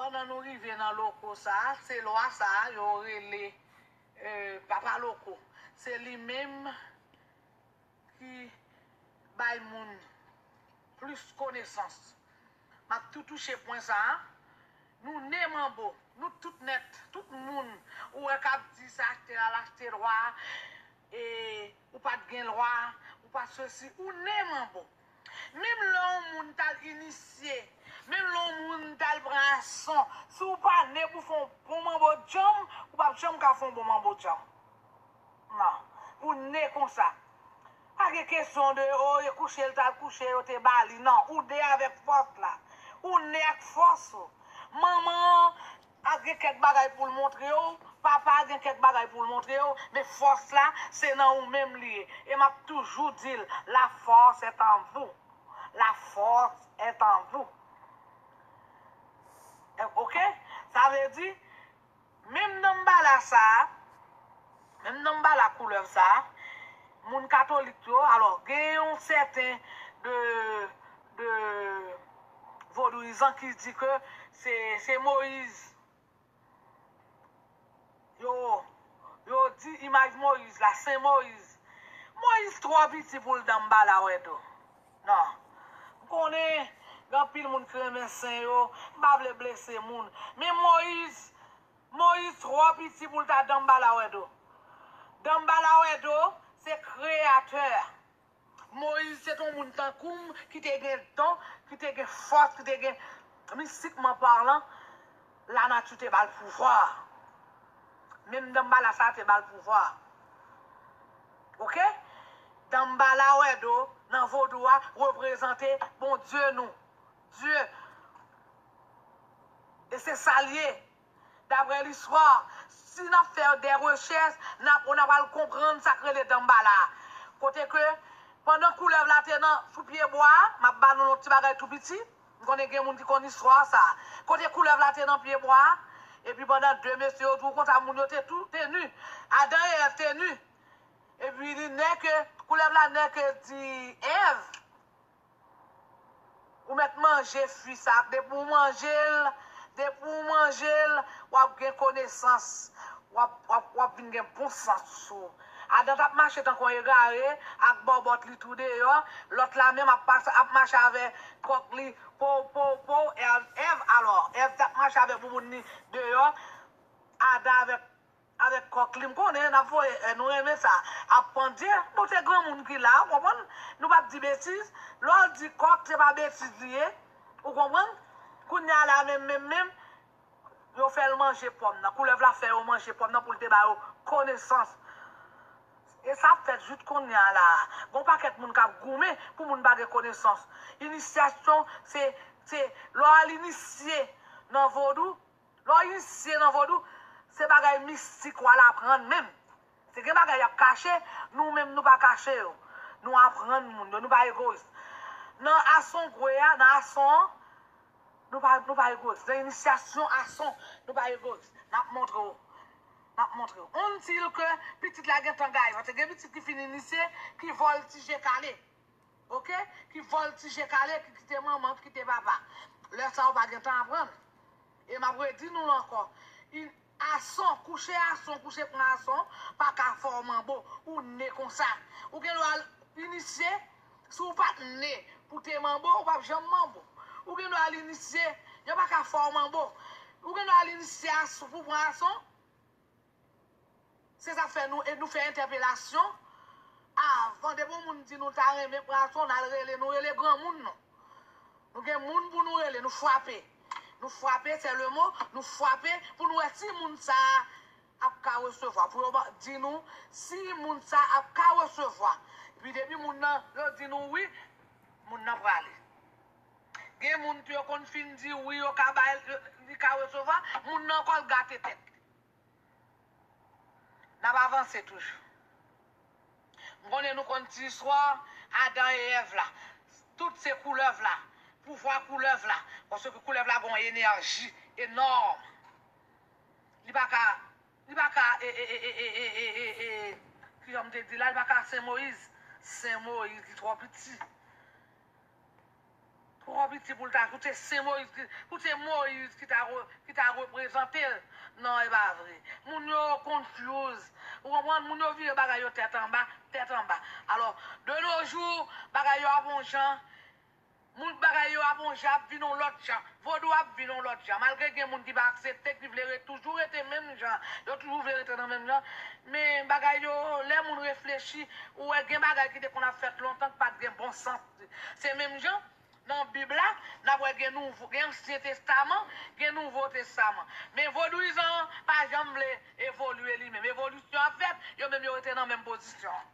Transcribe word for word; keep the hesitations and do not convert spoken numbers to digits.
Pandan nou rive nan loko sa a, se lwa sa a yo rele, eh, Papa Loko. Se li menm ki bay moun plis konesans. M ap tou touche pwen sa a. Nou ne manbo, nou tout nèt, tout moun ou wè k ap di se achte a l achte lwa, e ou pa t gen lwa, ou pa t sesi, ou ne manbo. Menm lè yon moun t al inisye, menm lè yon moun t al pran ason, si w pa ne pou fè yon bon manbo djanm, ou p ap janm ka fè yon bon manbo djanm. Non. Ou ne konsa. Pa gen kesyon de, o, e kouche l t al kouche, yo te ba li. Non. Ou ne avèk fòs la. Ou ne ak fòs ou. Manman an gen kèk bagay pou l montre w. Papa a gen kèk bagay pou l montre w. Men fòs la, se nan ou menm li ye. E m ap toujou di l, la force est en vous. La force est en vous. Oke? Sa vle di, menm Danmbala sa a, menm Danmbala koulèv sa a, moun katolik yo, alò, gen yon sèten de, de vodouyizan ki di ke se, se Moyiz. Yo, yo di imaj Moyiz la, Sen Moyiz. Moyiz twò piti pou l Danmbala Wèdo. Non. M konnen gen anpil moun ki renmen sen yo, m pa vle blese moun. Men Moyiz, Moyiz twò piti pou l ta Danmbala Wèdo. Danmbala Wèdo se kreyatè. Moyiz se t on moun tankou m ki te gen don, ki te gen fòs, ki te gen, mistikman palan, lanati te ba l pouvwa. Menm Danmbala sa a te ba l pouvwa. Oke? Danmbala Wèdo nan vodou a reprezante Bondye nou. Dye. E se sa l ye. Daprè listwa, si n ap fè de rechèch, n ap, n ap al konprann sa k rele Danmbala a. Kote ke, pandan koulèv la te nan, sou pye bwa a, m ap ba nou yon ti bagay tou piti. M konnen gen moun ki konn istwa sa a. Kote koulèv la te nan pye bwa a, epi pandan de mesye yo tou konsa, moun yo te tou te ni. Adan e Èv te ni. Epi li nèke, koulèv la nèke di Èv, ou mèt manje fwi sa. Depi w manje l, depi w manje l, w ap gen konesans. W ap, w ap, w ap vin gen bon sans sou. Adan t ap mache tankou yon egare, ak bòbòt li tou deyò. Lòt la menm ap, ap mache avèk kòk li, pow, pow, pow, Èv, Èv, alò, Èv t ap mache avèk bouboun li deyò. Adan avèk avèk kòk li, m konnen n ap voye, eh, nou renmen sa. Ap pandye, nou se granmoun ki la, ou konprann? Nou p ap di betiz. Lè w di kòk, se pa betiz li ye. Ou konprann? Kounye a la, menm, menm, menm, yo fè l manje pòm nan. Koulèv la fè yo manje pòm nan pou l te ba yo konesans. E sa ap fèt jis kounye a la. Gon pakèt moun k ap goumen pou moun pa gen konesans. Inisyasyon, se, se, lè w al inisye nan vodou, Lè w inisye nan vodou, se bagay mistik w al aprann menm. Se gen bagay y ap kache, nou menm nou pa kache yo. Nou aprann moun yo, nou pa egoyis. Nan asongwe a, nan ason an, nou pa, nou pa egoyis. Nan inisyasyon ason, nou pa egoyis. N ap montre w. N ap montre w. On di l ke pitit la gentan gaye, paske gen pitit ki fin inisye, ki vòltije kale. Oke? Ki vòltije kale, ki kite manman, ki kite papa. Lè sa a, ou pa gentan aprann. E m ap redi nou l ankò. In-, ason, kouche ason, kouche pran ason, pa ka fè w manbo. Ou ne konsa. Ou gen dwa al inisye, si w pa t ne pou te manbo, ou p ap janm manbo. Ou gen dwa al inisye, yo pa ka fè w manbo. Ou gen dwa al inisye ason pou pran ason. Se sa k fè nou, e nou fè entèpelasyon. Avan, depi yon moun di nou ta renmen pran ason, n al rele, nou rele granmoun nou. Nou gen moun pou nou rele, nou frape. Nou frape, c'est le mot, nou frape pou nou wè si moun sa a ap ka resevwa. Pou yo ba, di nou si moun sa a ap ka resevwa. Epi depi moun nan, yo di nou wi, moun nan prale. Gen moun tou yo konn fin di wi, yo ka bay, li ka resevwa, moun nan ankò l gate tèt li. N ap avanse toujou. M konnen nou konn ti istwa Adan e Èv la. Tout se koulèv la. Pouvwa koulèv la. Paske koulèv la gen yon enèji enòm. Li pa ka, li pa ka, e, e, kijan m te di la, li pa ka Sen Moyiz. Sen Moyiz, li twò piti. twò piti pou l ta, pou se Sen Moyiz ki, pou se Moyiz ki ta, ki ta reprezante l. Non, e pa vre. Moun yo confuse. Ou konprann? Moun yo vire bagay yo tèt anba, tèt anba. Alò, de nos jours, bagay yo ap yon jan, moun bagay yo ap yon jan, ap vin yon lòt jan. Vodou ap vin yon lòt jan. Malgre gen moun ki pa aksepte, ki vle re-, toujou rete menm jan. Yo toujou vle rete nan menm jan. Men bagay yo, lè moun reflechi, ou wè gen bagay ki te konn ap fèt lontan ki pa t gen bon sans. Se menm jan. Nan Bib la, n ap wè gen nouvo, gen Ansyen Testaman, gen Nouvo Testaman. Men vodouyizan an pa janm vle evolye li menm. Evolisyon ap fèt, yo menm yo rete nan menm pozisyon an.